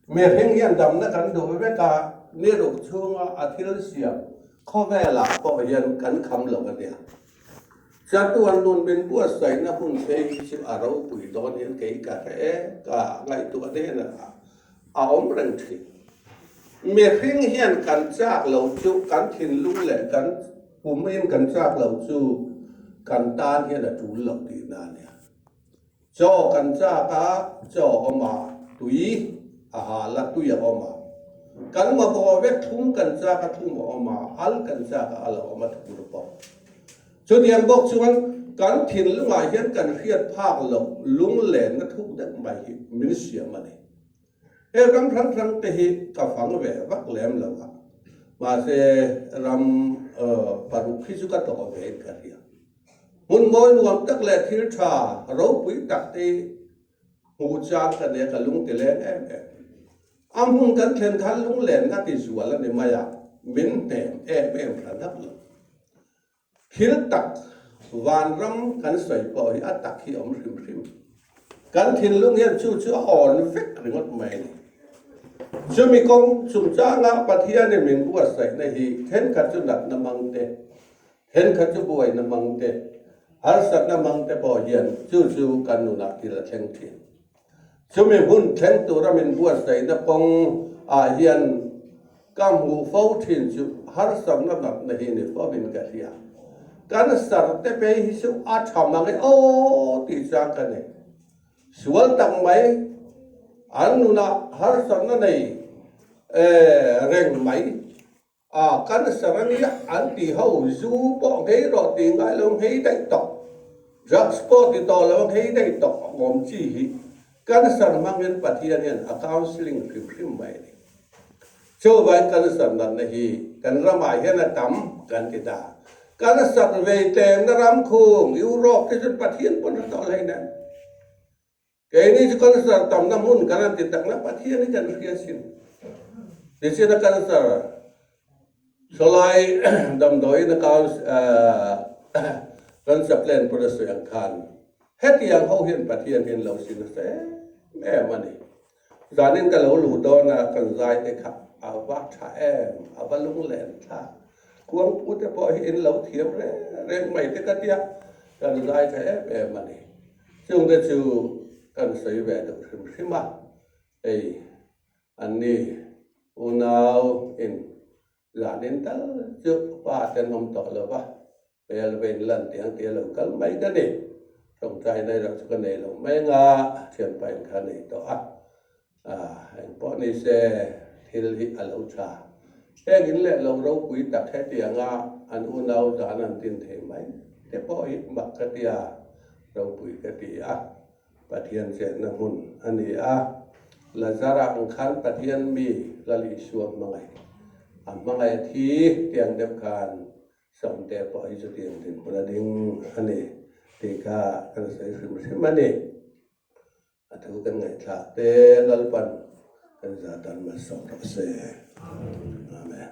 Mihring hian damna kan duh vek a, ni ruk chhunga a thil siam khawvelah pawh hian kan kham lo a nia. Chatuan nun min buatsaihna hun phei hi chu a ropui dawn hian kei ka hre e, ka ngaihtuah nen a awm reng thin. Mihring hian kan chak lo chu kan thinlung leh kan pumin kan chak lo chu kan tan hian a tul lo tihna a nia. Chaw kan chak a, chaw a awm a, tui a hal a, tui a awm a. Kan mamawh vek thlum kan chak a, thlum a awm a, al kan chak a, al a awm a thur bawk. Chutiang bawk chuan kan thinlungah hian kan hriat phak loh lunglenna thuk deuh mai hi min siam a ni. He ram hrang hrang te hi ka fang ve vak lem lo a, mahse ram paruk hi chu ka tawh ve in ka hria. Hmun mawi nuam tak leh thil tha ropui tak te hi hmuh chang ka nia ka lung ti leng em em. A hmun kan thlen khan lunglenna ti zual a ni mai a, min hnem em em hran hap lo. Thil tak vanram kan sawi pawh hi a tak hi awm hrim hrim. Kan thinlung hian chu chu a awn vek ringawt mai a ni. Chumi kawng chungchanga Pathianin min buatsaihna hi thenkhat chu natna mang te, Thenkhat chu buaina hmang te, harsatna hmang te pawh hian chu chu kan nunah thil a thleng thin. Chumi hun thleng tura min buatsaihna kawng ah hian ka hmuh fo thin chu harsatna natna hi ni fovin ka hria. Kan sar te phei hi chu a tha mang e aw tih chang ka nei. Sual tak mai an nunah harsatna nei reng mai. A cancer a nia an tih ho zu pawh nghei rawh tih ngai lo nghei daih tawh, drugs pawh ti tawh lo nghei daih tawh a awm chi hi cancer hmangin Pathian hian a counselling hrim hrim mai a ni. Chuvangin cancer natna hi kan ramah hian a tam kan ti ta. Cancer vei tlemna ram khung Europe te chuan Pathian pawn hre tawh hleinem. Keini chu cancer tamna hmun kan han ti tak na Pathian hi kan hria sin. Tichuan a cancer sawlai damdawiin a cancer plan pawh a sawi ang khan hetiang ho hian Pathian hian lo sin nasa em em a ni. Zanin ka lo luh dawn a kan zai te kha a va tha em, a va lunglen thlak. Kuangpu te pawh hi in lo thiam reng reng mai te ka tia kan zai tha em em a ni. Chungte chu kan sawi ve deuh hrim hrim a, hei anni unau in zanin tal chu pa te an awm tawh lo va, hmel ve in lan tih ang tih a lo kal mai ka ni. Tawngtai na erawh chu ka nei lo mai anga thianpa in kha nei tawh a, Engpawh ni se thil hi a lo tha. Heng in leh lo ropui tak hetianga an unau zan an tin thei mai te pawh hi mak ka ti a, ropui ka ti a. Pathian chenna hmun a ni a, Lazara ang khan Pathian mi Lal Isua hmangaih a hmangaih a thi tiang deuh khan Sawmte pawh hi chutiang dinhmun a ding a ni tih kha kan sawi hrim hrim a ni. A thu kan ngaihthlak te Lalpan kan zah dan malsawm rawh se. Amen.